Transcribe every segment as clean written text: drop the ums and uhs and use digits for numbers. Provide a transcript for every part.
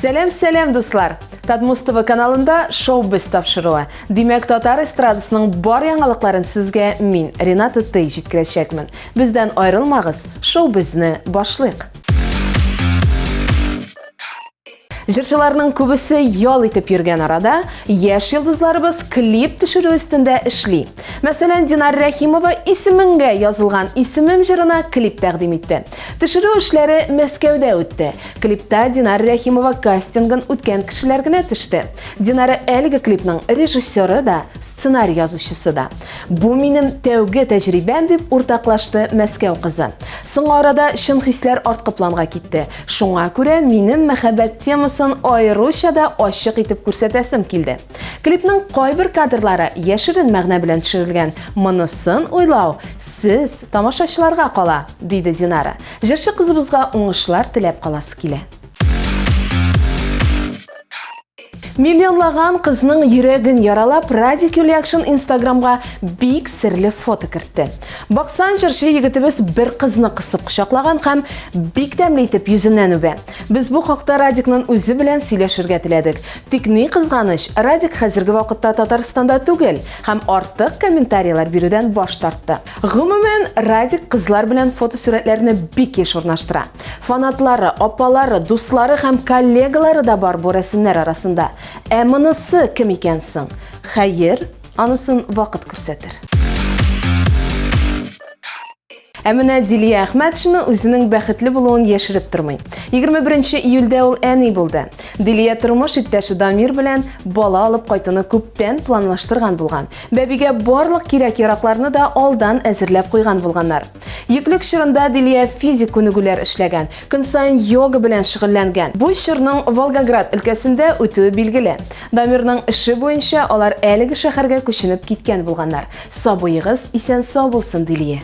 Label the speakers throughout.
Speaker 1: Сәлам, сәлам, дуслар! Татмус ТВ каналында Шоу Без тапшыруы. Димәк, татар эстрадасының бар яңалыкларын сезгә мин, Рената Тей, җиткерәчәкмен. Бездән аерылмагыз, Шоу Безне башлыйк! Җырчыларның күбесе ял итеп йөргән арада, яшь йолдызларыбыз клип төшерү өстендә эшли. Мәсәлән, Динар Рәхимова Исемеңгә язылган Исемем җырына клип тәкъдим итте. Төшерү эшләре Мәскәүдә үтте. Клипта Динар Рәхимова кастингын үткән кешеләр генә төште. Динара әлеге клипның режиссеры да, сценарий язучысы да. Бу минем тәүге тәҗрибәм, дип уртаклашты Мәскәү кызы. Соңгы арада чын хисләр арткы планга китте. Шуңа күрә минем мәхәббәт темасын аеруча да ачык итеп күрсәтәсем килде. Клипның кайбер кадрлары яшерен мәгънә белән төшерелгән. Монысын уйлау сез, тамашачыларга кала, диде Динара. Җырчы кызыбызга уңышлар теләп каласы килә. Миллионлаган кызның йөрәген яралап, Радик Юльякшин Инстаграмга бик серле фото кертте. Баксан, җырчы егетебез бер кызны кысып кочаклаган һәм бик тәмле итеп йөзеннән үбә. Без бу хакта Радикның үзе белән сөйләшергә теләдек. Тик ни кызганыч, Радик хәзерге вакытта Татарстанда түгел һәм артык комментарийлар бирүдән баш тартты. Гомумән, Радик кызлар белән фотосурәтләрне бик еш урнаштыра. Фанатлары, апалары, дуслары һәм коллегалары да бар бу рәсемнәр арасында. Ә монысы кем икән соң? Хәер, анысын вакыт күрсәтер. Ә менә Дилия Әхмәтшина үзенең бәхетле булуын яшереп тормый. 21 июльдә ул әни булды. Дилия тормыш иптәше Дамир белән бала алып кайтуны күптән планлаштырган булган. Бәбигә барлык кирәк-яракларны да алдан әзерләп куйган булганнар. Йөклек чорында Дилия физик күнегүләр эшләгән, көн саен йога белән шөгыльләнгән. Бу чорның Волгоград өлкәсендә үтүе билгеле. Дамирның эше буенча алар әлеге шәһәргә күченеп киткән булганнар. Сабыегыз исән-сау булсын, Дилия!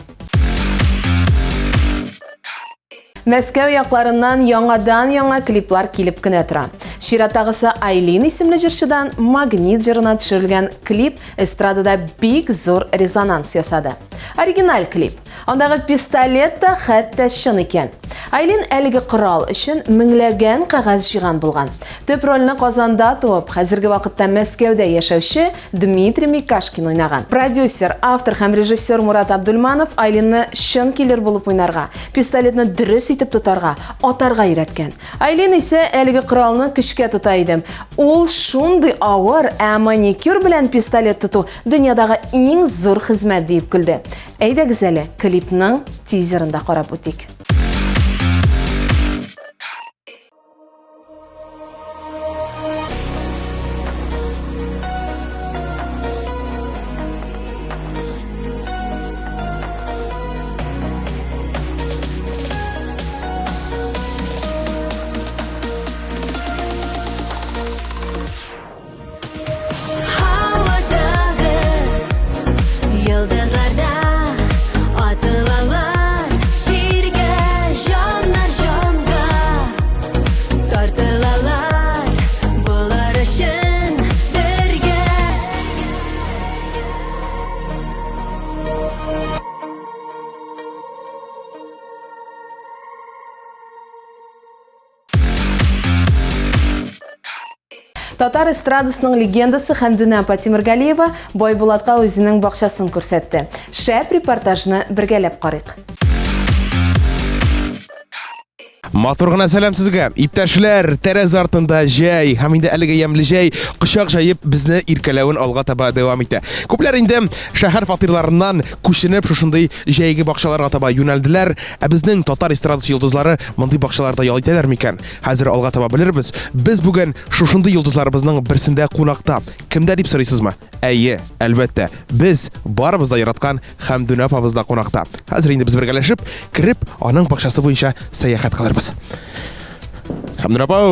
Speaker 1: Мәскәү якларыннан яңадан-яңа клиплар килеп кенә тора. Чираттагысы Айлин исемле җырчыдан Магнит җырына төшерелгән клип эстрадада бик зур резонанс ясады. Оригиналь клип. Андагы пистолет та хәтта чын икән. Айлин әлеге корал өчен меңләгән кәгазь җыйган булган. Төп рольне Казанда туып, хәзерге вакытта Мәскәүдә яшәүче Дмитрий Микашкин уйнаган. Продюсер, автор һәм режиссер Мурат Абдульманов Айлинны чын киллер булып уйнарга, пистолетны дөрес итеп тотарга, атарга өйрәткән. Айлин исә әлеге коралны көчкә тота идем. Ул шундый авыр, ә маникюр белән пистолет тоту дөньядагы иң зур хезмәт диеп көлде. Әйдәгез әле, клипның тизерын да карап үтик.
Speaker 2: Һавадагы йолдызларда атылалар җиргә җаннар җанга тартылалар болар өчен бергә.
Speaker 1: Татар эстрадасының легендасы Хәмдүнә апа Тимергалиева Байбулатка үзенең бакчасын күрсәтте. Шәп репортажны бергәләп карыйк.
Speaker 3: Матур гына сәлам сезгә, иптәшләр, тәрәзә артында җәй һәм инде әлеге ямьле җәй кочак җәеп безне иркәләвен алга таба дәвам итә. Күпләр инде шәһәр фатирларыннан күченеп шушындый җәйге бакчаларга таба юнәлделәр. Ә безнең татар эстрадасы йолдызлары мондый бакчаларда ял итәләр микән? Хәзер алга таба белербез. Без бүген шушындый йолдызларыбызның берсендә кунакта. Кемдә дип сорыйсызмы? Әйе, әлбәттә, без барыбыз да яраткан Хәмдүнә апабызда кунакта. Хәзер инде без бергәләшеп, кереп, аның бакчасы буенча сәяхәт кылырбыз. Хәмдүнә апа!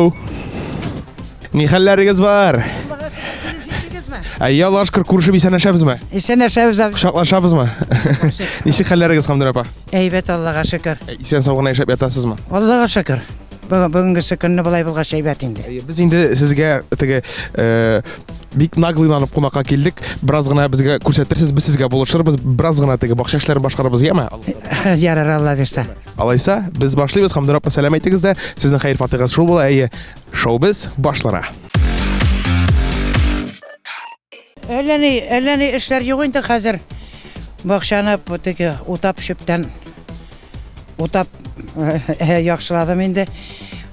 Speaker 3: Ни хәлләрегез бар? Әйе, Аллаһка шөкер, күрешеп исәнләшәбезме?
Speaker 4: Исәнләшәбез.
Speaker 3: Кочаклашабызмы? Ничек хәлләрегез, Хәмдүнә апа?
Speaker 4: Әйбәт, Аллага шөкер.
Speaker 3: Исән сау гына яшәп ятасызмы?
Speaker 4: Аллага шөкер. Бүгенгесе көнне болай булгач әйбәт инде.
Speaker 3: Без инде сезгә теге э, бик наглыйланып кунакка килдек. Бераз гына безгә күрсәтерсез, без сезгә булышырбыз. Бераз гына теге бакча эшләрен башкарырбыз, яме?
Speaker 4: Ярар, Алла бирсә.
Speaker 3: Алайса, без башлыйбыз. Хамдур апа, сәлам әйтегез дә. Сезнең хәер фатыйгыз шул була. Әйе, шоу без башлана.
Speaker 4: Әллә ни, әллә ни эшләр юк инде хәзер. Бакчаны теге утап чүптән утап яхшыладым инде.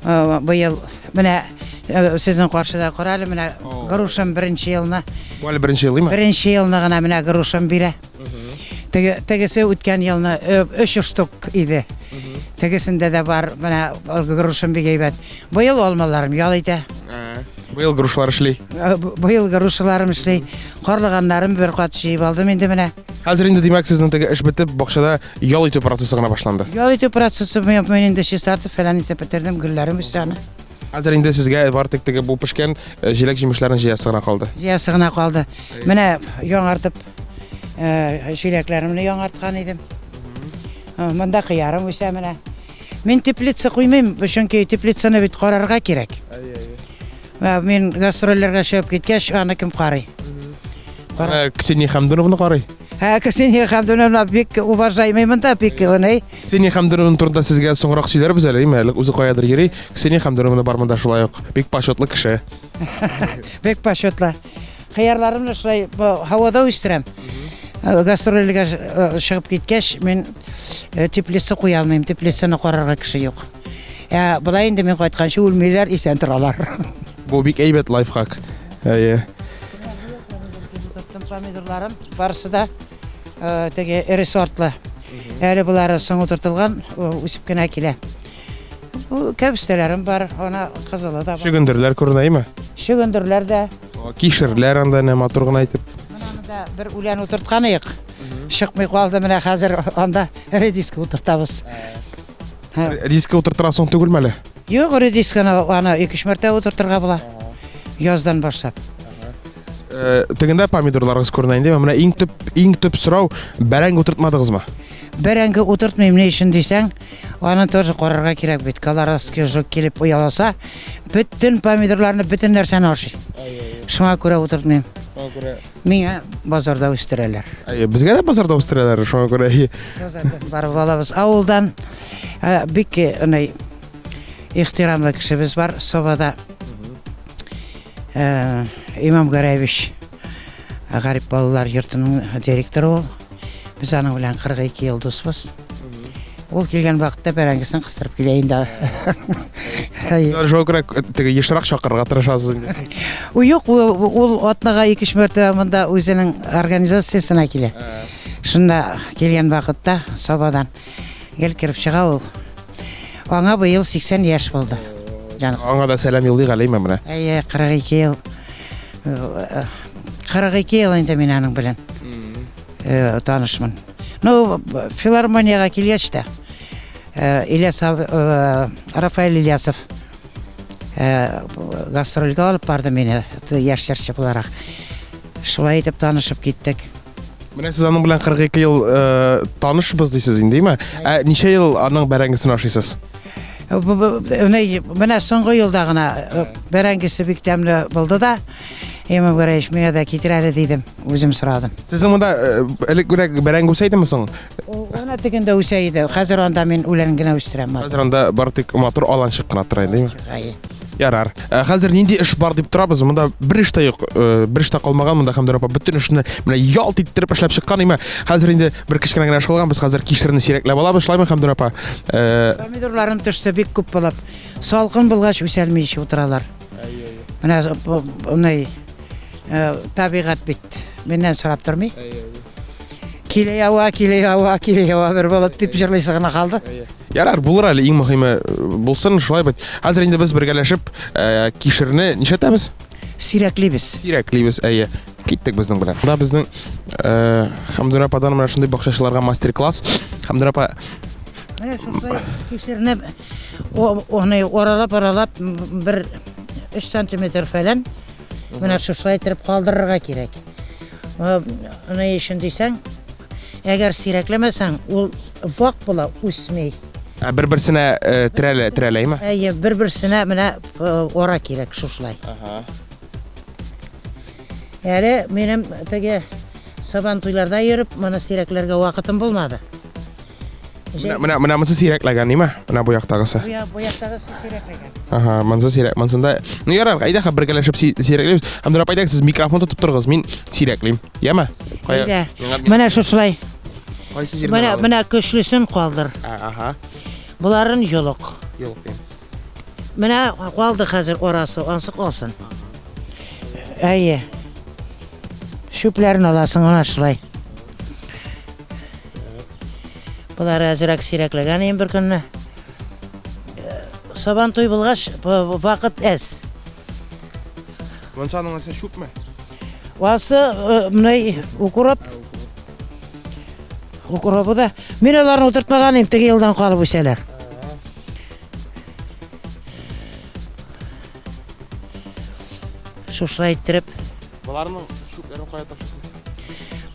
Speaker 4: Быел менә сезнең каршыда кара әле менә грушам беренче елны.
Speaker 3: Бу әле беренче елыймы?
Speaker 4: Беренче елны гына менә грушам бирә. Теге, тегесе үткән елны өч штук иде. Тегесендә дә бар, менә грушам бик әйбәт. Быел алмаларым ял итә.
Speaker 3: Быел грушалар эшли.
Speaker 4: Быел грушаларым эшли. Карлыганнарым бер кат җыеп алдым инде менә.
Speaker 3: Хәзер инде димәк сезнең теге эш бетеп, бакчада ял итү процессы гына башланды.
Speaker 4: Ял итү процессы мин инде чистартып фәлән итеп бетердем, гөлләрем үсә аны.
Speaker 3: Хәзер инде сезгә бар тик теге бу пешкән э, җиләк-җимешләрне җыясы гына калды.
Speaker 4: Җыясы гына калды. Менә яңартып э, җиләкләремне яңарткан идем. Э, монда кыярым үсә менә. Мин теплица куймыйм, чөнки теплицаны бит карарга кирәк. Мин гастрольләргә чыгып киткәч, аны кем карый?
Speaker 3: Ксения Хамдуновна карый.
Speaker 4: Ә Ксения Хамдуновна бик уважаемый монда, бик уны.
Speaker 3: Ксения Хамдуновна турында сезгә соңрак сөйләрбез әле, әйме? Әле үзе каядыр йөри. Ксения Хамдуновна бар монда шулай ук. Бик почетлы кеше.
Speaker 4: Бик почетлы. Хыярларымны шулай һавада үстерәм. Э, гастрольгә э, чыгып киткәч, мин э, теплица куя алмыйм, теплицаны карарга кеше юк. Ә болай инде мин кайтканчы үлмиләр, исән торалар.
Speaker 3: Бу бик әйбәт лайфхак. Әйе.
Speaker 4: Помидорларым барысы да э, теге эре сортлы. Әле болары соң утыртылган, үсеп кенә килә. Бу кәбестәләрем бар, ана кызылы да бар.
Speaker 3: Чөгендерләр күренә име?
Speaker 4: Чөгендерләр дә.
Speaker 3: Кишерләр анда әнә матур гына итеп.
Speaker 4: Менә монда бер үлән утырткан идек. Чыкмый калды, менә хәзер анда редиска утыртабыз.
Speaker 3: Редиска утыртырга соң түгелме әле?
Speaker 4: Юк, редисканы аны ике-өч мәртә утыртырга була. Яздан башлап.
Speaker 3: Э, тегендә помидорларыгыз күренә инде. Менә иң төп иң төп сорау, бәрәңге утыртмадыгызмы?
Speaker 4: Бәрәңге утыртмыйм, ни өчен дисәң, аны тоже карарга кирәк бит. Колорадский жук килеп ояласа, бөтен помидорларны, бөтен нәрсәне ашый. Шуңа күрә утыртмыйм.
Speaker 3: Шуңа күрә.
Speaker 4: Миңа базарда үстерәләр.
Speaker 3: Әйе, безгә дә базарда үстерәләр, шуңа күрә.
Speaker 4: Базардан барып алабыз. Авылдан э, бик э, ихтирамлы кешебез бар Собада. Э, Имам Гәрәевич гарип балалар йортының директоры ул. Без аның белән 42 ел дусбыз. Ул килгән вакытта бәрәңгесен кыстырып килә инде.
Speaker 3: Шуңа күрә теге ешрак чакырырга тырышасыз инде.
Speaker 4: Юк, ул атнага ике-өч мәртәбә монда үзенең организациясенә килә. Шунда килгән вакытта Сабадан гел кереп чыга ул. Аңа быел 80 яшь булды.
Speaker 3: Җаным. Аңа да сәлам юллыйк әле, әйме менә.
Speaker 4: Әйе, 42 ел. 42 ел инде мин аның белән э, танышмын. Ну, филармониягә килгәч тә, э, Ильяс э, Рафаэль Ильясов гастрольгә алып барды мине яшь җырчы буларак. Шулай итеп танышып киттек.
Speaker 3: Менә сез аның белән 42 ел э, танышбыз дисез инде, димме? Ә ничә ел аның бәрәңгесен ашыйсыз?
Speaker 4: Менә соңгы елда гына э, бәрәңгесе бик тәмле булды да, Имам Гәрәевич, миңа да китер әле дидем, үзем сорадым.
Speaker 3: Сезнең монда э, элек бәрәңге үсә идеме соң?
Speaker 4: Ана тегендә үсә иде. Хәзер анда мин үлән генә үстерәм.
Speaker 3: Хәзер анда бары тик матур аланчык кына тора инде, димме? Ярар. Ә, хәзер нинди эш бар дип торабыз? Монда бер эш тә юк, э, бер эш тә калмаган монда Хәмдүнә апа бөтен эшне менә ялт иттереп эшләп чыккан име. Хәзер инде бер кечкенә генә эш калган, без хәзер кишерне сирәкләп алабыз, шулаймы Хәмдүнә апа?
Speaker 4: Э, Помидорларым төште бик күп булып. Салкын булгач үсәлми ич утыралар. Менә бу- э, табигать бит миннән сорап тормый. Килә ява, килә ява, килә ява бер болыт дип җырлыйсы гына калды.
Speaker 3: Ярар, булыр әле, иң мөһиме э, булсын, шулай бит. Хәзер инде без бергәләшеп э, кишерне нишләтәбез?
Speaker 4: Сирәклибез.
Speaker 3: Сирәклибез, әйе. Киттек безнең белән. Монда безнең э, Хәмдүнә ападан менә шундый бакчачыларга мастер-класс. Хәмдүнә апа,
Speaker 4: Менә шушылай кишерне оны аралап-аралап бер 3 сантиметр фәлән менә шушылай итеп калдырырга кирәк. Ни өчен дисәң, Әгәр сирәкләмәсәң, ул вак була, үсми.
Speaker 3: Ә бер-берсенә э, терәлә, терәләйме?
Speaker 4: Әйе, бер-берсенә менә э, ара кирәк шушылай. Ага. Әле минем теге сабан туйларда йөреп, моны сирәкләргә вакытым булмады.
Speaker 3: Менә менә менә монысы сирәкләгән, ниме? Менә бу яктагысы.
Speaker 4: Бу бу яктагысы сирәкләгән.
Speaker 3: Ага, монысы сирәк. Монысында, ну ярар, әйдә хәзер бергәләшеп сирәклибез. Хәмдүнә апа, әйдәгез, сез микрофон тотып торыгыз, мин сирәклим. Яме?
Speaker 4: Кая? Менә шушылай.
Speaker 3: Кайсы җирдән?
Speaker 4: Менә менә көчлесен калдыр.
Speaker 3: Ага.
Speaker 4: Боларын йолык.
Speaker 3: Йолык дим.
Speaker 4: Менә калды хәзер арасы, ансы калсын. Әйе. Чүпләрен аласың ана шулай. Болары әзрәк сирәкләгән инде бер көнне. Сабан туй булгач, вакыт әз.
Speaker 3: Монсы аның нәрсә чүпме?
Speaker 4: Васы менә укроп. Укробы да. Мин аларны утыртмаган идем, теге елдан калып үсәләр. Шушылай иттереп.
Speaker 3: Боларның чүпләрен кая ташлыйсың?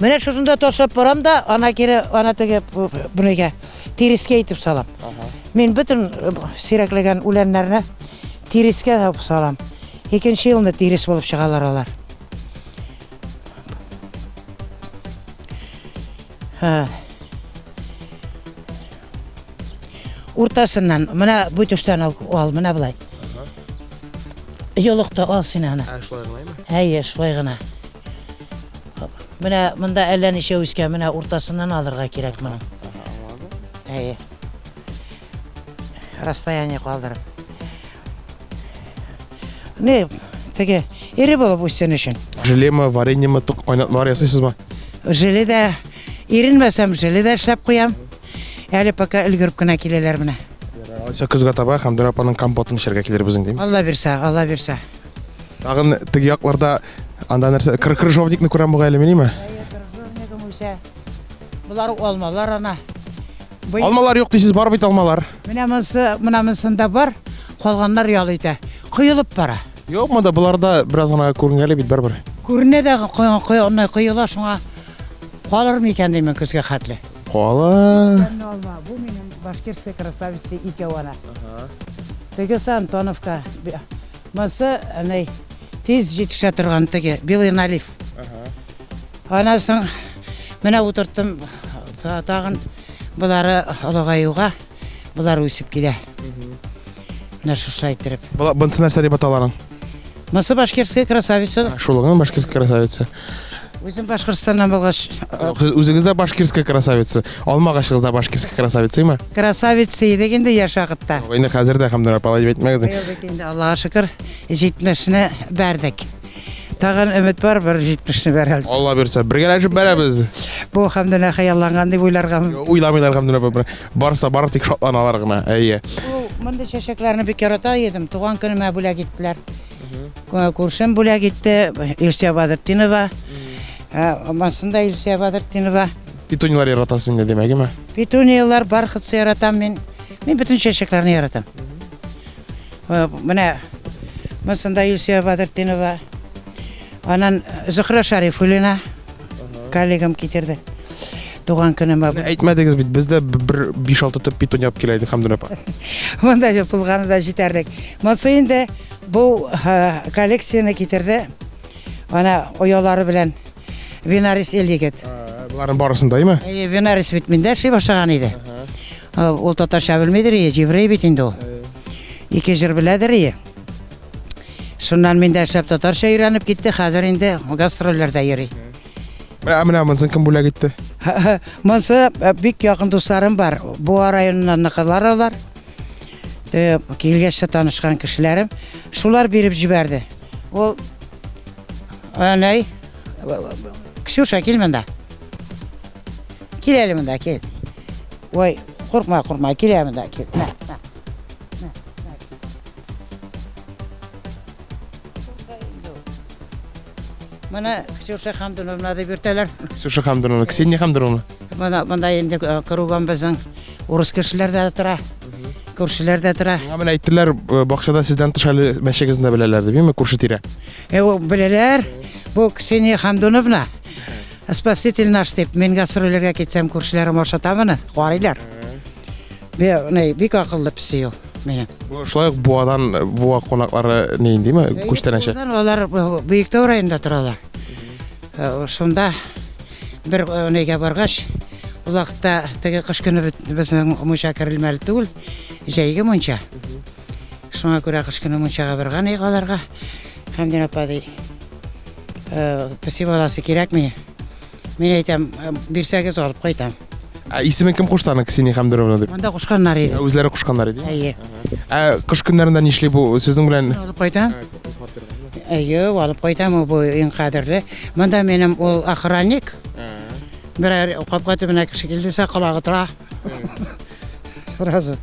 Speaker 4: Менә шушында ташлап барам да, ана кире, ана теге бунеге тирескә итеп салам. Мин бөтен сирәкләгән үләннәрне тирескә салам. Икенче елны тирес булып чыгалар алар. Ха. Уртасыннан, менә бу төштән ал, ал менә болай. Йолыкта ал син аны.
Speaker 3: Ә, шулай гынаймы?
Speaker 4: Әйе, шулай гына. Менә монда әллә ничә үскән, менә уртасыннан алырга кирәк моның. Әйе. Расстояние калдырып. Не, теге эре булып үссен өчен.
Speaker 3: Желеме, вареньеме, тук кайнатмалар ясыйсызмы?
Speaker 4: Желе дә иренмәсәм, желе дә эшләп куям. Әле пока өлгереп кенә киләләр менә.
Speaker 3: Алайса көзгә таба Хәмдүнә апаның компотын эчәргә килербез инде.
Speaker 4: Алла бирсә, Алла бирсә.
Speaker 3: Тагын теге якларда анда нәрсә, крыжовникны күрәм бугай әле мин, име?
Speaker 4: Әйе, крыжовнигым үсә. Болар алмалар ана.
Speaker 3: Алмалар юк дисез, бар бит алмалар.
Speaker 4: Менә монысы, менә монысында бар, калганнар ял итә. Коелып бара.
Speaker 3: Юк, монда боларда бераз гына күренгәли бит барыбер.
Speaker 4: Күренә дә коела, шуңа калыр микән диммен көзгә хәтле.
Speaker 3: Кала.
Speaker 4: Алма, бу минем башкирская красавица икәү ана. Тегесе Антоновка. Монысы, әнәй, тиз җитешә торган теге, белый налив. Аннан соң менә утырттым тагын болары олыгаюга, болар үсеп килә. Менә шушылай иттереп.
Speaker 3: Була бынсы нәрсә дип атала аның?
Speaker 4: Монысы башкирская красавица.
Speaker 3: Шул гына башкирская красавица.
Speaker 4: Үзем Башкортстаннан булгач,
Speaker 3: Сез үзегез дә башкирская красавица. Алмагачыгыз да башкирская красавица, име?
Speaker 4: Красавица идек инде яшь вакытта.
Speaker 3: Инде хәзер дә Хәмдүнә апа алай дип әйтмәгез.
Speaker 4: Быел бит инде Аллага шөкер, 70-не бәрдек. Тагын өмет бар, бер 70-не бәрәбез.
Speaker 3: Алла бирсә, бергәләшеп бәрәбез.
Speaker 4: Бу Хәмдүнә хыялланган дип уйларга мөмкин.
Speaker 3: Уйламыйлар Хәмдүнә апа. Барса бары тик шатланалар гына. Әйе.
Speaker 4: Бу мондый чәчәкләрне бик ярата идем. Туган көнемә бүләк иттеләр. Күршем бүләк итте, Илсөя Бадыртдинова. Монсын да Илсөя Бадыртдинова.
Speaker 3: Петунияләр яратасыз инде, димәк, әйеме?
Speaker 4: Петунияләр, бархатцы яратам мин. Мин бөтен чәчәкләрне яратам. Менә монсында Илсөя Бадыртдинова. Аннан Зөхрә Шәрифуллина коллегам китерде. Туган көнемә.
Speaker 3: Әйтмәдегез бит, без дә бер 5-6 төп петуния алып килә идек, Хәмдүнә апа.
Speaker 4: Монда җып булганы да җитәрлек. Монсы инде бу коллекцияне китерде. Ана оялары белән Винарис Ильегет.
Speaker 3: Боларның барысын да, әйме?
Speaker 4: Әйе, Винарис бит миндә эшли башлаган иде. Ул татарча белмидер, еврей бит инде ул. Ике җыр беләдер ие. Шуннан миндә эшләп татарча өйрәнеп китте, хәзер инде гастрольләрдә йөри.
Speaker 3: Менә менә монысын кем бүләк итте?
Speaker 4: Монсы бик якын дусларым бар. Буа районыннан ныкылар алар. Килгәч тә танышкан кешеләрем. Шулар биреп җибәрде. Ул Әнәй, Ксюша, кил монда. Кил әле монда, кил. Ой, куркма, куркма, кил әле монда, кил. Мә, мә. Моны Ксюша Хамдуновна дип йөртәләр.
Speaker 3: Ксюша Хамдуновна, Ксения Хамдуновна.
Speaker 4: Монда монда инде э, кругом безнең урыс кешеләр дә тора. Күршеләр дә тора.
Speaker 3: Миңа менә әйттеләр, э, бакчада сездән тыш әле мәчегезне дә беләләр дип, әйме, күрше тирә.
Speaker 4: Э, ул беләләр. Бу Ксения Хамдуновна спаситель наш дип, мин гастрольләргә китсәм, күршеләрем ашата моны, карыйлар. Бе, бик акыллы песи ул минем.
Speaker 3: Бу шулай ук Буадан Буа кунаклары ни индеме, күчтәнәче.
Speaker 4: Буадан алар Биектау районында торалар. Шунда бер нигә баргач, Ул вакытта теге кыш көне безнең мунча керелмәле түгел, җәйге мунча. Шуңа күрә кыш көне мунчага барган идек аларга. Хәмдин апа ди, «Э, песи баласы кирәкми. Мин әйтәм, «Э, бирсәгез алып кайтам.
Speaker 3: Ә исемен кем кушты аны Ксения Хәмдеровна дип?
Speaker 4: Монда кушканнар иде.
Speaker 3: Ә, Үзләре кушканнар иде.
Speaker 4: Әйе.
Speaker 3: Ә кыш көннәрендә нишли бу сезнең белән?
Speaker 4: Алып кайтам. Әйе, алып кайтам, ул бу иң кадерле. Монда минем ул охранник. Берәр капка төбенә кеше килдесә, колагы тора. Сразу.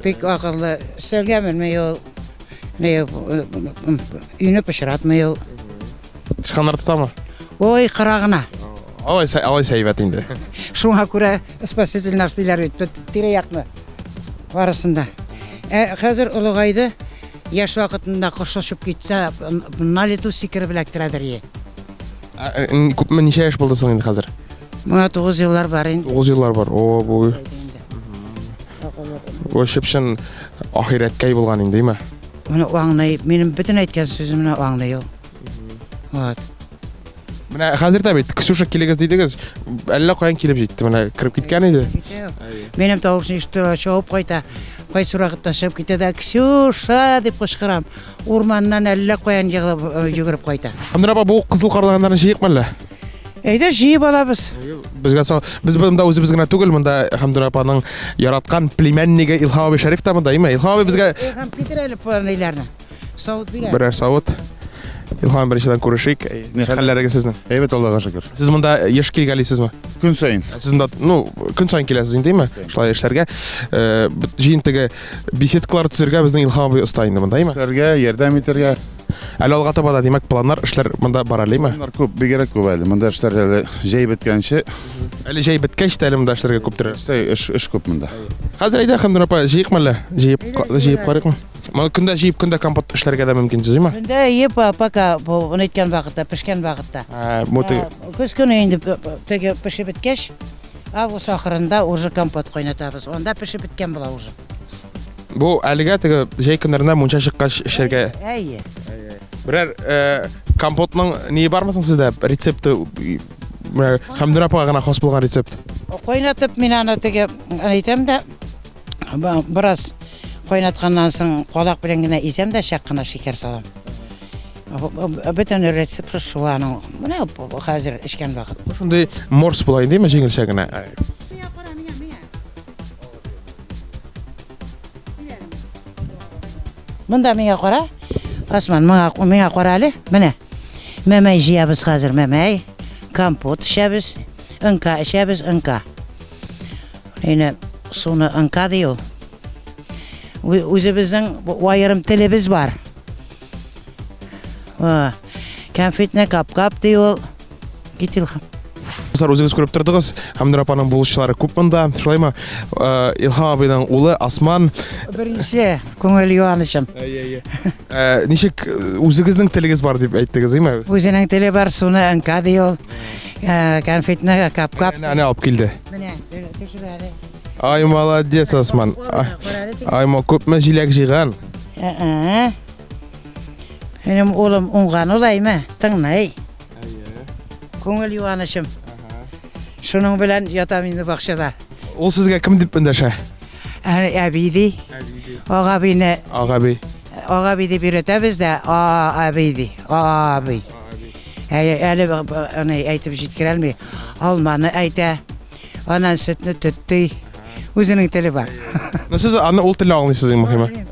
Speaker 4: Бик акыллы. Өстәлгә менми ул. Не, өйне пычратмый ул.
Speaker 3: Тычканнар тотамы?
Speaker 4: Ой, кыра гына.
Speaker 3: Алайса, алайса әйбәт инде.
Speaker 4: Шуңа күрә спаситель наш диләр бит, бөтен тирә-якны. Барысын да. Ә хәзер олыгайды, яшь вакытында кош очып китсә, на лету сикереп эләктерәдер ие.
Speaker 3: Ә, э, Күпме ничә яшь булды соң инде хәзер?
Speaker 4: Моңа 9 еллар бар инде.
Speaker 3: 9 еллар бар. О, бу бу чып-чын ахирәткәй булган инде, димме?
Speaker 4: Моны аңлый, минем бөтен әйткән сүземне аңлый ул. Вот.
Speaker 3: Менә хәзер дә бит Ксюша килегез дидегез, әллә каян килеп җитте, менә кереп киткән иде.
Speaker 4: Минем тавышны ишетеп чабып кайта. Кайсы вакытта чыгып китә дә, Ксюша дип кычкырам. Урманнан әллә каян егылып э, йөгереп кайта.
Speaker 3: Андра апа, бу кызыл карлыганнарны җыйыкмы әллә?
Speaker 4: Әйдә җыеп алабыз.
Speaker 3: Безгә сал, без монда үзебез генә түгел, монда Хәмдүнә апаның яраткан племяннигы Илһам абый Шәриф тә монда, әйме? Илһам абый безгә
Speaker 4: Илһам китер әле ниләрне. Савыт бир әле.
Speaker 3: берәр савыт. Илһам беренчедән күрешик.
Speaker 5: Ни хәл?
Speaker 3: Хәлләрегез сезнең?
Speaker 5: Әйбәт, Аллага шөкер.
Speaker 3: Сез монда еш килгәлисезме?
Speaker 5: Көн саен.
Speaker 3: Сез монда, ну, көн саен киләсез инде, әйме? Шулай эшләргә. Э, җыен теге беседкалар төзергә безнең Илһам абый оста инде монда, әйме?
Speaker 5: Эшләргә, ярдәм итәргә.
Speaker 3: Әле алга таба да, димәк, планнар, эшләр монда бар әле, әйме?
Speaker 5: Планнар күп, бигрәк күп әле. Монда эшләр әле җәй беткәнче.
Speaker 3: Әле җәй беткәч тә әле монда эшләргә күптер.
Speaker 5: Эш, эш күп монда.
Speaker 3: Хәзер әйдә, Хәмдүнә апа, җыйыкмы әллә? Җыеп, җыеп карыйкмы? Моны көндә җыеп, көндә компот эшләргә дә мөмкин, димме?
Speaker 4: Көндә җыеп, пока бу әйткән вакытта, пешкән вакытта.
Speaker 3: Ә, бу теге.
Speaker 4: Көз көне инде теге пешеп беткәч, август ахырында уже компот кайнатабыз. Анда пешеп беткән була уже.
Speaker 3: Бу әлегә теге җәй көннәрендә мунча чыккач эчәргә.
Speaker 4: Әйе.
Speaker 3: Берәр компотның ние бармы соң сездә? Рецепты менә Хәмдүнә апага гына хас булган рецепт.
Speaker 4: Кайнатып мин аны теге әйтәм дә, Бераз кайнатканнан соң калак белән генә изәм дә чак кына шикәр салам. Бөтен рецепты шул аның. Менә хәзер эчкән вакыт.
Speaker 3: Шундый морс була инде, җиңелчә генә.
Speaker 4: Монда миңа кара. Осман, моңа миңа кара әле. Менә. Мәмәй җыябыз хәзер, мәмәй. Компот эчәбез. Ынка эчәбез, ынка. Әйне суны ынка ди ул. Үзебезнең аерым телебез бар. Кәнфитне кап-кап ди ул. Кит Илһам.
Speaker 3: Дуслар, үзегез күреп тордыгыз, Хәмдүнә апаның булышчылары күп монда. Шулаймы? Э, Илһам абыйның улы Осман.
Speaker 4: Беренче күңел юанычым.
Speaker 3: Әйе, әйе. Э, ничек э, үзегезнең телегез бар дип әйттегез, әйме?
Speaker 4: Үзенең теле бар, суны ынка ди ул. Э, конфетны кап-кап.
Speaker 3: Әнә, әнә алып килде.
Speaker 4: Менә, төшер әле.
Speaker 3: Ай, молодец, Осман. Ай, күпме җиләк җыйган.
Speaker 4: Ә-ә. Минем улым уңган ул, әйме? Тыңлый. Күңел юанычым. Шуның белән ятам инде бакчада.
Speaker 3: Ул сезгә кем дип эндәшә?
Speaker 4: Әби ди. Агабине.
Speaker 3: Агаби.
Speaker 4: Агаби дип өйрәтәбез дә, а әби ди. Аби. Әле аны әйтеп җиткерә алмый. Алманы әйтә. Аннан сөтне төт ди. Үзенең теле бар.
Speaker 3: Ну сез аны ул телне аңлыйсыз иң мөһиме.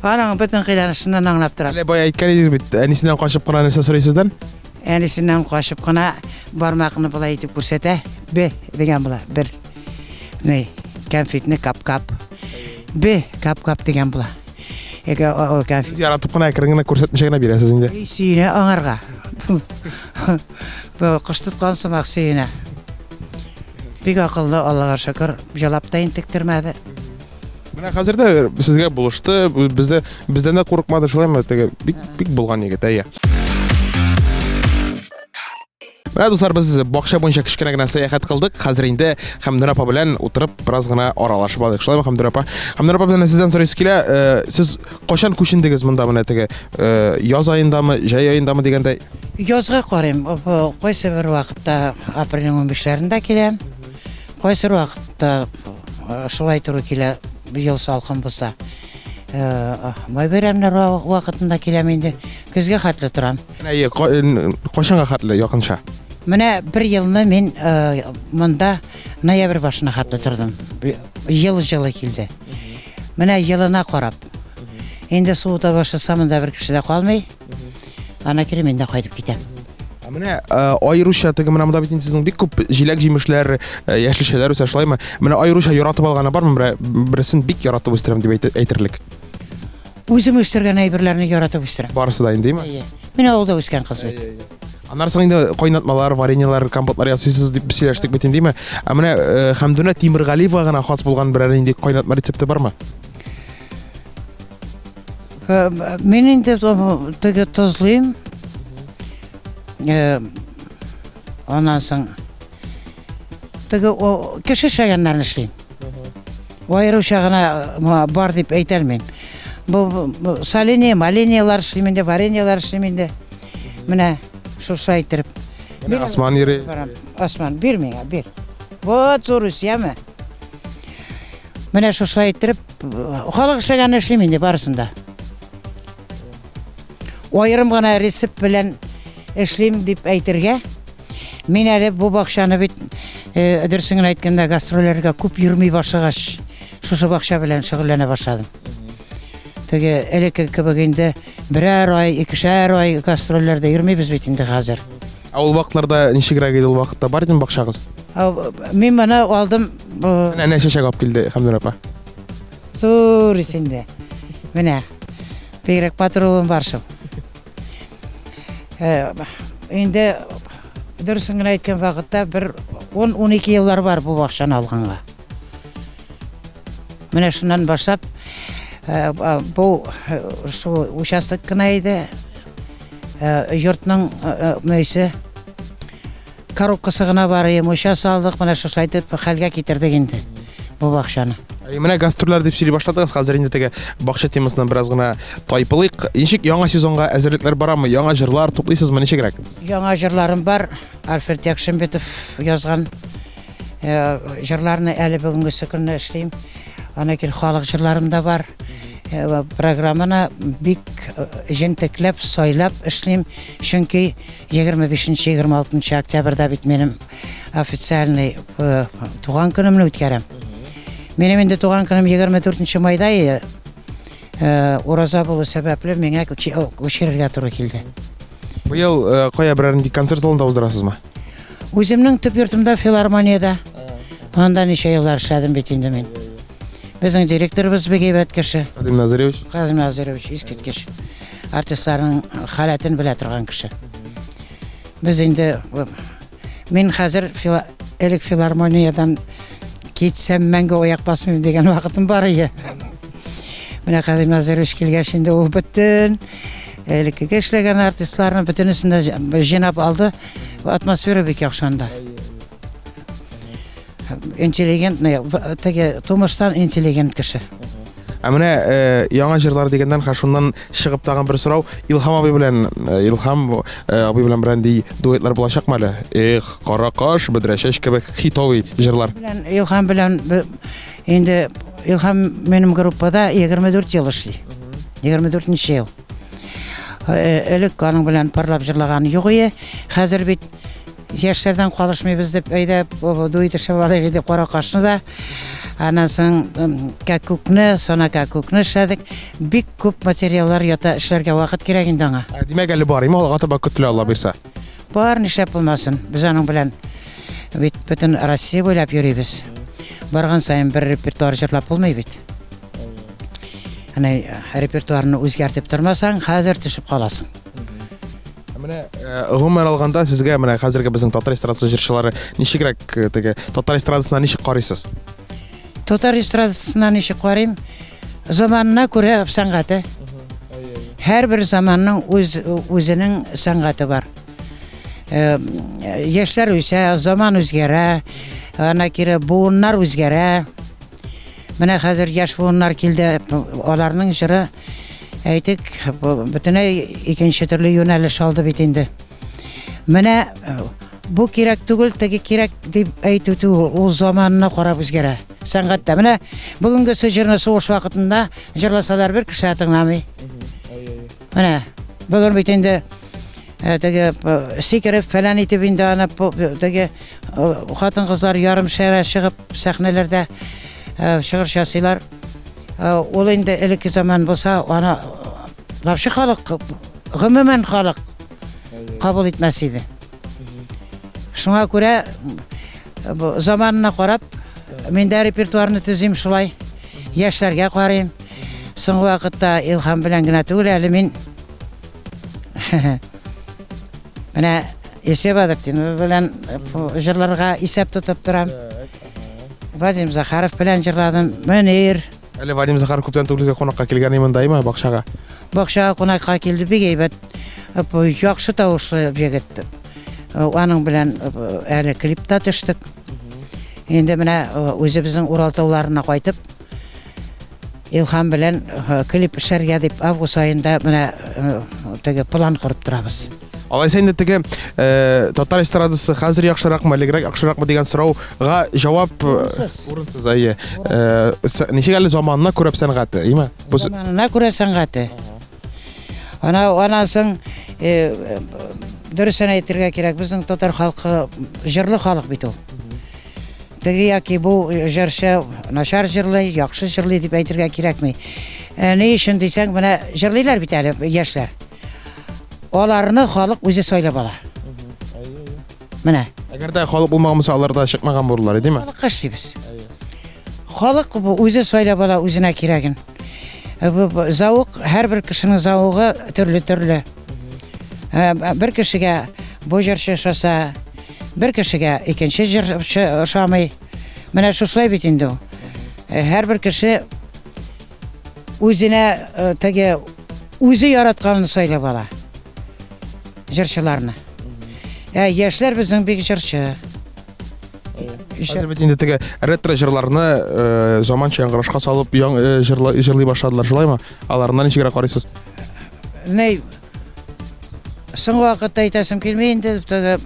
Speaker 4: Аның бөтен кыйланышыннан аңлап торам.
Speaker 3: Әле бая әйткән идегез бит, әнисеннән качып кына нәрсә сорый сездән?
Speaker 4: Әнисеннән качып кына бармакны болай итеп күрсәтә. Бе дигән була, бер. Ни, кәнфитне кап-кап. Бе, кап-кап дигән була. Әгә ул кәнфит.
Speaker 3: Сез яратып кына әкрен генә күрсәтмичә генә бирәсез инде.
Speaker 4: Эй, сөенә аңарга. Бу кош тоткан сымак сөенә. Бик акыллы, Аллага шөкер, җылап та интектермәде.
Speaker 3: Менә хәзер дә сезгә булышты, бездә бездән дә курыкмады, шулаймы? Теге бик бик булган егет, әйе. Менә дуслар, без бакча буенча кечкенә генә сәяхәт кылдык. Хәзер инде Хәмдүнә апа белән утырып бераз гына аралашып алдык. Шулаймы, Хәмдүнә апа? Хәмдүнә апа, менә сездән сорыйсы килә, э, сез кайчан күчендегез монда менә теге э, яз аендамы, җәй аендамы дигәндәй?
Speaker 4: Язга карыйм. Кайсы бер вакытта апрельнең 15-ләрендә киләм. Кайсы вакытта шулай туры килә, ел салкын булса. Май бәйрәмнәр вакытында киләм инде. Көзгә хәтле торам.
Speaker 3: Әйе, кайчанга хәтле якынча?
Speaker 4: Менә бер елны мин монда ноябрь башына хәтле тордым. Ел җылы килде. Менә елына карап. Инде суыта башласа, монда бер кеше дә калмый. Ана кире мин дә кайтып китәм.
Speaker 3: Ә менә аеруча теге менә монда бит инде сезнең бик күп җиләк-җимешләр, яшелчәләр үсә шулаймы? Менә аеруча яратып алганы бармы? Менә берсен бик яратып үстерәм дип әйтерлек.
Speaker 4: Үзем үстергән әйберләрне яратып үстерәм.
Speaker 3: Барысы да инде,
Speaker 4: Әйе. Мин авылда үскән кыз бит.
Speaker 3: Аннан соң инде кайнатмалар, вареньелар, компотлар ясыйсыз дип сөйләштек бит инде, Ә менә Хәмдүнә Тимергалиева гына хас булган берәр нинди кайнатма рецепты бармы?
Speaker 4: Мин инде теге тозлыйм. Аннан соң теге кеше эшләгәннәрне эшлим. Аеруча гына бар дип әйтә алмыйм. Бу соленье, малиньелар эшлим инде, вареньелар эшлим инде. Менә шушылай иттереп.
Speaker 3: Менә Осман йөри.
Speaker 4: Осман, бир миңа, бир. Вот зур үс, яме. Менә шушылай иттереп, халык эшләгәнне эшлим инде барысын да. Аерым гына рецепт белән эшлим дип әйтергә. Мин әле бу бакчаны бит, э, дөресен генә әйткәндә, гастрольләргә күп йөрми башлагач, шушы бакча белән шөгыльләнә башладым. Теге элекке кебек инде берәр ай, икешәр ай гастрольләрдә йөрмибез бит инде хәзер.
Speaker 3: Ә ул вакытларда ничегрәк иде ул вакытта бар идеме бакчагыз?
Speaker 4: Мин моны алдым.
Speaker 3: Менә әнә чәчәк алып килде Хәмдүнә апа.
Speaker 4: Зур исендә. Менә. Бигрәк матур улым бар шул. Э, инде дөресен генә әйткән вакытта бер 10-12 еллар бар бу бакчаны алганга. Менә шуннан башлап э, бу э, шул участок кына иде. Йортның нәрсе коробкасы гына бар иде, мунча салдык, менә шушылай итеп хәлгә китердек инде бу бакчаны.
Speaker 3: Менә гастрольләр дип сөйли башладыгыз, хәзер инде теге бакча темасыннан бераз гына тайпылыйк. Ничек яңа сезонга әзерлекләр барамы? Яңа җырлар туплыйсызмы, ничегрәк?
Speaker 4: Яңа җырларым бар. Альфред Якшимбетов язган Э, җырларны әле бүгенгесе көнне эшлим. Ана кил халык җырларым да бар. Э, программаны бик э, җентекләп, сайлап эшлим. Чөнки 25-26 октябрьдә бит минем официальный туган көнемне үткәрәм. Минем инде туган көнем 24 майда иде. Ураза булу сәбәпле миңа күчерергә туры килде.
Speaker 3: Быел кая берәр нинди концерт залында уздырасызмы?
Speaker 4: Үземнең төп йортымда филармониядә. Анда ничә еллар эшләдем бит инде мин. Безнең директорыбыз бик әйбәт кеше.
Speaker 3: Кадим Назирович.
Speaker 4: Кадим Назирович искиткеч. Артистларның халәтен белә торган кеше. Без инде мин хәзер элек филармониядән китсәм мәңге аяк басмыйм дигән вакытым бар иде. Менә Кадим Назирович килгәч инде ул бөтен элеккеге эшләгән артистларны бөтенесен дә җыйнап алды. Атмосфера бик яхшы анда. Интеллигентный, теге тумыштан интеллигент кеше.
Speaker 3: Ә менә э, яңа җырлар дигәннән һәм шуннан чыгып тагын бер сорау. Илһам абый белән э, Илһам э, абый белән берәр дуэтлар булачакмы әле? Эх, кара каш, бөдрә чәч кебек хитовый җырлар.
Speaker 4: Белән Илһам белән инде Илһам минем группада 24 ел эшли. 24 нче ел. Э, элек аның белән парлап җырлаган юк ие. Хәзер бит яшьләрдән калышмыйбыз дип әйдә дуэт эшләп алыйк иде кара кашны да. Аннан соң кәкүкне, сана кәкүкне эшләдек. Бик күп материаллар ята, эшләргә вакыт кирәк инде аңа.
Speaker 3: Ә, димәк, әле бар, име алга таба көтелә Алла боерса.
Speaker 4: Бар, нишләп булмасын. Без аның белән бит бөтен Россия буйлап йөрибез. Барган саен бер репертуар җырлап булмый бит. Әнә репертуарны үзгәртеп тормасаң, хәзер төшеп каласың.
Speaker 3: Ә менә э, гомумән алганда сезгә менә хәзерге безнең татар эстрадасы җырчылары ничегрәк э, теге татар эстрадасына ничек карыйсыз?
Speaker 4: Татар эстрадасына ничек карыйм? Заманына күрә сәнгате. Һәрбер заманның үз үзенең сәнгате бар. Э, яшьләр үсә, заман үзгәрә, ана кире буыннар үзгәрә. Менә хәзер яшь буыннар килде, аларның җыры, әйтик, бөтенләй икенче төрле юнәлеш алды бит инде. Менә э, Бу кирәк түгел, теге кирәк дип әйтү түгел, ул заманына карап үзгәрә. Сәнгатьтә. Менә бүгенгесе җырны сугыш вакытында җырласалар бер кеше дә тыңламый. Менә бүген бит инде э, теге э, сикереп фәлән итеп инде аны теге э, хатын-кызлар ярым шәрә чыгып сәхнәләрдә чыгыш ясыйлар. Ул инде элекке заман булса, аны вообще халык, гомумән халык кабул итмәс иде. Шуңа күрә заманына карап, мин дә репертуарны төзим шулай. Яшьләргә карыйм. Соңгы вакытта Илһам белән генә түгел, әле мин менә Есе Бадретдинова белән җырларга исәп тотып торам. Вадим Захаров белән җырладым. Мөнир.
Speaker 3: Әле Вадим Захаров күптән түгел кунакка килгән иде монда, әйме, бакчага.
Speaker 4: Бакчага кунакка килде, бик әйбәт. Яхшы тавышлы егет. Аның белән әле клипта төштек. Инде менә үзебезнең Урал тауларына кайтып, Илһам белән клип эшләргә дип август аенда менә теге план корып торабыз.
Speaker 3: Алайса инде теге э, татар эстрадасы хәзер яхшыракмы, элегрәк яхшыракмы дигән сорауга җавап э,
Speaker 4: урынсыз.
Speaker 3: Урынсыз, әйе. Э, ничек әле заманына күрә сәнгате, әйеме?
Speaker 4: Бу заманына күрә сәнгате. Ана анан соң э, дөресен әйтергә кирәк, безнең татар халкы җырлы халык бит ул. Теге яки бу җырчы начар җырлый, яхшы җырлый дип әйтергә кирәкми. Э, ни өчен дисәң, менә җырлыйлар бит әле яшьләр. Аларны халык үзе сайлап ала. Менә.
Speaker 3: Әгәр дә халык булмаган булса, алар да чыкмаган булырлар, димме?
Speaker 4: Халыкка эшлибез. Халык бу үзе сайлап ала үзенә кирәген. Э, зауык, һәрбер кешенең зауыгы төрле-төрле. Э, бер кешегә бу җырчы ошаса, бер кешегә икенче җырчы ошамый. Менә шушылай бит инде ул. Э, һәрбер кеше үзенә теге үзе яратканын сайлап ала. Җырчыларны. Ә яшьләр безнең бик җырчы.
Speaker 3: Хәзер бит инде теге ретро җырларны э, заманча яңгырашка салып яң, э, җырлый башладылар, шулаймы? Аларына ничегрәк карыйсыз?
Speaker 4: Ни, соңгы вакытта әйтәсем килми инде, теге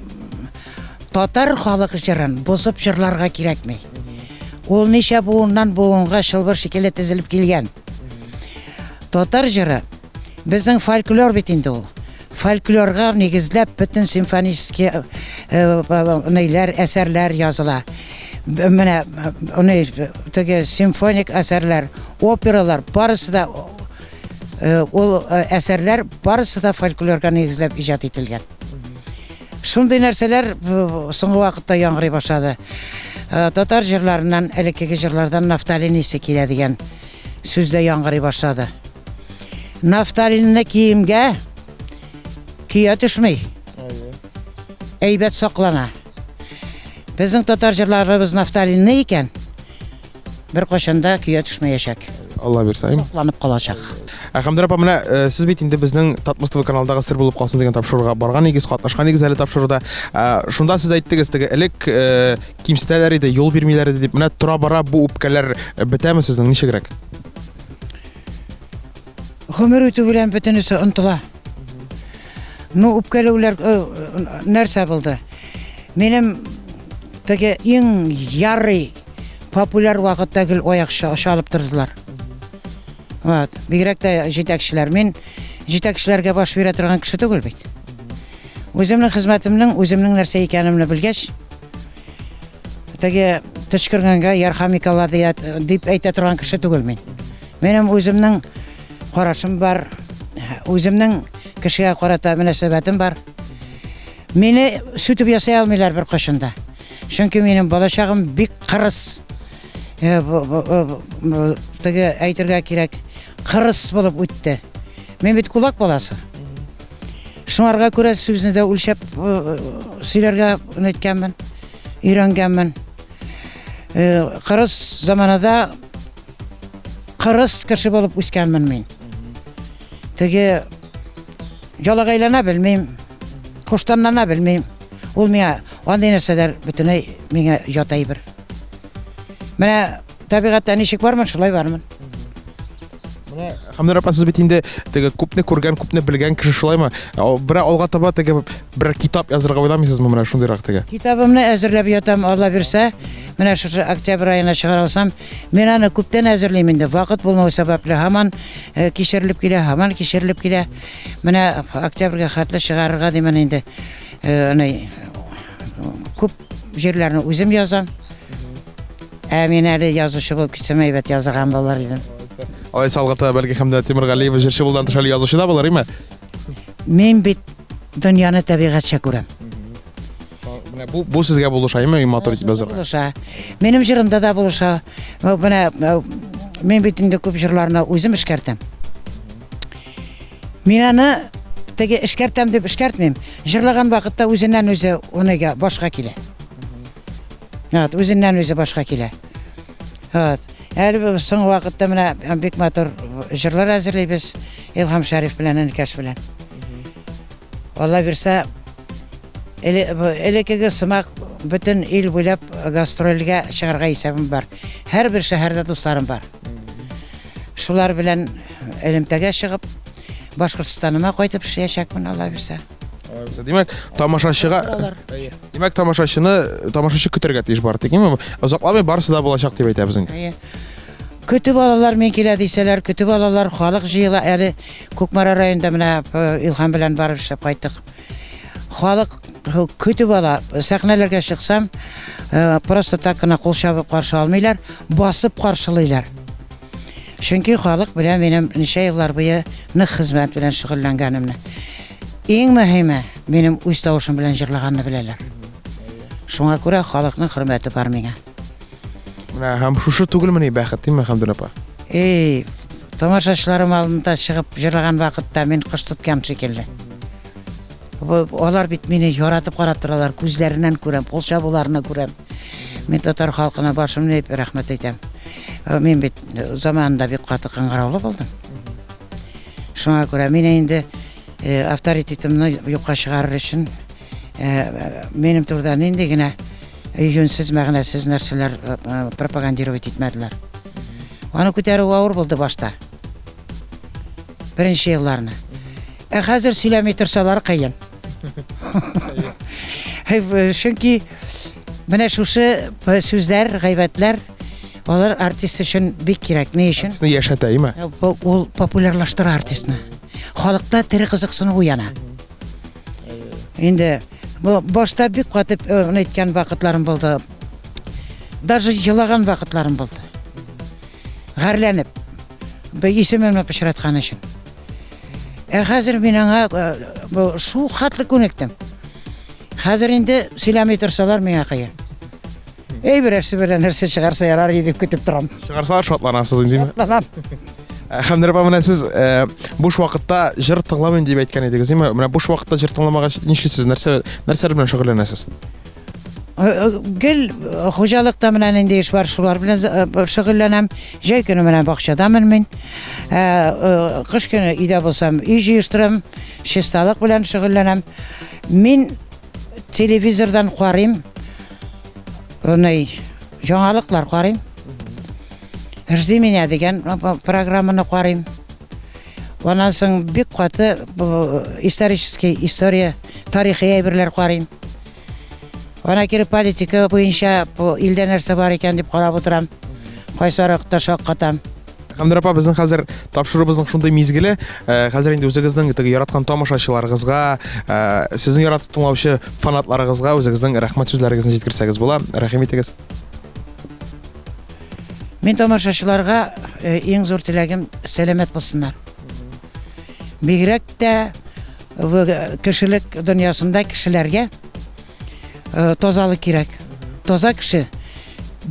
Speaker 4: татар халык җырын бозып җырларга кирәкми. Ул ничә буыннан буынга чылбыр шикелле тезелеп килгән. Татар җыры безнең фольклор бит инде ул. Фольклорга нигезләп бөтен симфонический э, э, ниләр, әсәрләр языла. Менә э, теге симфоник әсәрләр, опералар барысы да ул әсәрләр барысы да фольклорга нигезләп иҗат ителгән. Шундый нәрсәләр соңгы вакытта яңгырый башлады. Татар җырларыннан, элеккеге җырлардан нафталин исе килә дигән сүз дә яңгырый башлады. Нафталинны киемгә көя төшми. Әйбәт саклана. Безнең татар җырларыбыз нафталинны икән, Беркайчан да көя төшмәячәк.
Speaker 3: Алла бирсә, әйме?
Speaker 4: Сакланып калачак.
Speaker 3: Ә Хәмдүрә апа, менә э, сез бит инде безнең Татмос ТВ каналындагы Сер булып калсын дигән тапшыруга барган идегез, катнашкан идегез әле тапшыруда. Ә, шунда сез әйттегез, теге элек э, кимсетәләр иде, юл бирмиләр иде дип. Менә тора-бара бу үпкәләр э, бетәме сезнең, ничегрәк?
Speaker 4: Гомер үтү белән бөтенесе онтыла. Ну, үпкәләүләр э, нәрсә булды? Минем теге иң ярый популяр вакытта гел аяк чалып тордылар. Вот, бигрәк тә җитәкчеләр. Мин җитәкчеләргә баш бирә торган кеше түгел бит. Үземнең хезмәтемнең, үземнең нәрсә икәнемне белгәч, теге төчкергәнгә ярхамикалла дип әйтә торган кеше түгел мин. Минем үземнең карашым бар, үземнең кешегә карата мөнәсәбәтем бар. Мине сүтеп ясый алмыйлар бер кашын да. Чөнки минем балачагым бик кырыс. Э, э, теге әйтергә кирәк, кырыс булып үтте. Мин бит кулак баласы. Шуңарга күрә сүзне дә үлчәп э, сөйләргә әйткәнмен, өйрәнгәнмен. Кырыс заманада кырыс кеше булып үскәнмен мин. Теге Ялагайлана белмим, куштанлана белмим. Ул миңа андый нәрсәләр бөтенләй миңа ят әйбер. Менә табигатьтә ничек бармын, шулай бармын.
Speaker 3: Менә Хәмдүнә апа, сез бит инде теге күпне күргән, күпне белгән кеше шулаймы? Берәр алга таба теге бер китап язырга уйламыйсызмы менә шундыйрак теге?
Speaker 4: Китабымны әзерләп ятам, Алла бирсә, менә шушы октябрь аена чыгара алсам, мин аны күптән әзерлим инде. Вакыт булмау сәбәпле һаман э, кичерелеп килә, һаман кичерелеп килә. Менә октябрьгә хәтле чыгарырга димен инде. Э, аны күп җирләрне үзем язам. Ә мин әле язучы булып китсәм, әйбәт язган булыр идем.
Speaker 3: Алайса алга таба бәлки Хәмдә Тимергалиева җырчы булдан тыш әле язучы да булыр, име?
Speaker 4: Мин бит дөньяны табигатьчә күрәм.
Speaker 3: Менә бу бу сезгә булыша, име, матур итеп язарга?
Speaker 4: Булыша. Минем җырымда да булыша. Менә мин бит инде күп җырларны үзем эшкәртәм. Мин аны теге эшкәртәм дип эшкәртмим. Җырлаган вакытта үзеннән үзе онега башка килә. Вот, үзеннән үзе башка килә. Вот. Әле соңгы вакытта менә бик матур җырлар әзерлибез Илһам Шәриф белән, энекәш белән. Алла бирсә, элеккеге сымак бөтен ил буйлап гастрольгә чыгарга исәбем бар. Һәрбер шәһәрдә дусларым бар. Шулар белән элемтәгә чыгып, Башкортстаныма кайтып эшләячәкмен, Алла бирсә.
Speaker 3: Димәк, тамашачыга Димәк, тамашачыны тамашачы көтәргә тиеш бар тик, Озакламый барысы да булачак дип әйтәбез инде.
Speaker 4: Көтеп алалар, мин килә дисәләр, көтеп алалар, халык җыела. Әле Кукмара районында менә э, Илһам белән барып эшләп кайттык. Халык э, көтеп ала. Сәхнәләргә чыксам, э, просто так кына кул чабып каршы алмыйлар, басып каршылыйлар. Чөнки халык белә минем ничә еллар буе нык хезмәт белән шөгыльләнгәнемне. Иң мөһиме, минем үз тавышым белән җырлаганны беләләр. Шуңа күрә халыкның хөрмәте бар миңа.
Speaker 3: Менә һәм шушы түгелмени бәхет, димме, Хәмдүнә апа?
Speaker 4: Эй, тамашачыларым алдында чыгып җырлаган вакытта мин кош тоткан шикелле. Алар бит мине яратып карап торалар, күзләреннән күрәм, кул чабуларны күрәм. Мин татар халкына башымны иеп рәхмәт әйтәм. Э, мин бит э, заманында бик каты кыңгыраулы булдым. Шуңа күрә мин инде э, авторитетымны юкка чыгарыр өчен минем турыда нинди генә юньсез, мәгънәсез нәрсәләр пропагандировать итмәделәр. Аны күтәрү авыр булды башта. Беренче елларны. Ә хәзер сөйләми торсалар кыен. Чөнки менә шушы сүзләр, гайбәтләр алар артист өчен бик кирәк. Ни өчен?
Speaker 3: Артистны яшәтә, име?
Speaker 4: Ул популярлаштыра артистны. Халыкта тере кызыксыну уяна. Инде бу башта бик каты әйткән вакытларым булды. Даже елаган вакытларым булды. Гарьләнеп. Бу исемемне пычраткан өчен. Ә хәзер мин аңа э, шул хәтле күнектем. Хәзер инде сөйләми торсалар миңа кыен. Эй, берәрсе белән нәрсә чыгарса ярар иде дип көтеп торам.
Speaker 3: Чыгарсалар шатланасыз инде.
Speaker 4: Шатланам.
Speaker 3: Э, Хәмдүнә апа, менә сез э, буш вакытта җыр тыңламыйм дип әйткән идегез, димме? Менә буш вакытта җыр тыңламагач нишлисез? Нәрсә нәрсәләр белән шөгыльләнәсез?
Speaker 4: Гел хуҗалыкта менә нинди эш бар, шулар белән шөгыльләнәм. Җәй көне менә бакчадамын мин. Кыш көне өйдә булсам, өй җыештырам, чисталык белән шөгыльләнәм. Мин телевизордан карыйм, ни, яңалыклар карыйм. Жди меня дигән программаны карыйм. Аннан соң бик каты исторический история, тарихи әйберләр карыйм. Ана кире политика буенча бу илдә нәрсә бар икән дип карап утырам. Кайсы аракта шаккатам.
Speaker 3: Хәмдүнә апа, безнең хәзер тапшыруыбызның шундый мизгеле, э, хәзер инде үзегезнең теге яраткан тамашачыларыгызга, э, сезне яратып тыңлаучы фанатларыгызга үзегезнең рәхмәт сүзләрегезне җиткерсәгез була. Рәхим итегез.
Speaker 4: Мин тамашачыларга э, иң зур теләгем сәламәт булсыннар. Бигрәк тә кешелек дөньясында кешеләргә э, тазалык кирәк. Таза кеше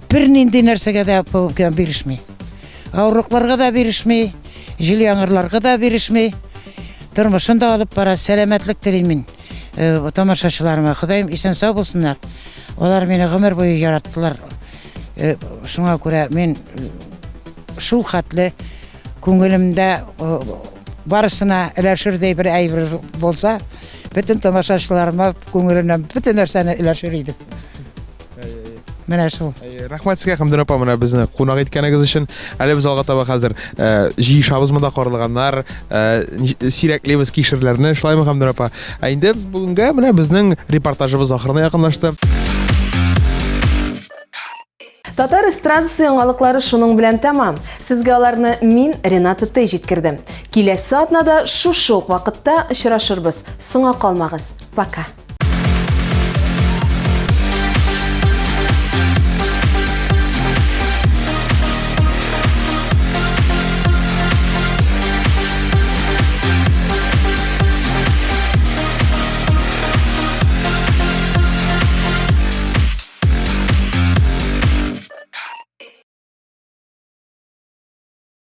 Speaker 4: бернинди нәрсәгә дә бирешми. Авырлыкларга да бирешми, җил яңгырларга да бирешми. Тормышын да алып бара. Сәламәтлек телим мин э, тамашачыларыма. Ходаем исән сау булсыннар. Алар мине гомер буе яраттылар. Э, шуңа күрә мин шул хәтле Күңелемдә барысына өләшердәй бер әйбер булса, бөтен тамашачыларыма күңелемнән бөтен нәрсәне өләшер идем. Менә шул.
Speaker 3: Рәхмәт сезгә, Хәмдүнә апа, менә безне кунак иткәнегез өчен. Әле без алга таба хәзер җыешабыз монда карлыганнар, сирәклибез кишерләрне, шулаймы, Хәмдүнә апа? Ә инде бүгенгә менә безнең репортажыбыз ахырына якынлашты.
Speaker 1: Татар эстрадасы яңалыклары шуның белән тәмам. Сезгә аларны мин, Рената Тэй җиткердем. Киләсе атнада шушы ук вакытта очрашырбыз. Соңа калмагыз. Пока.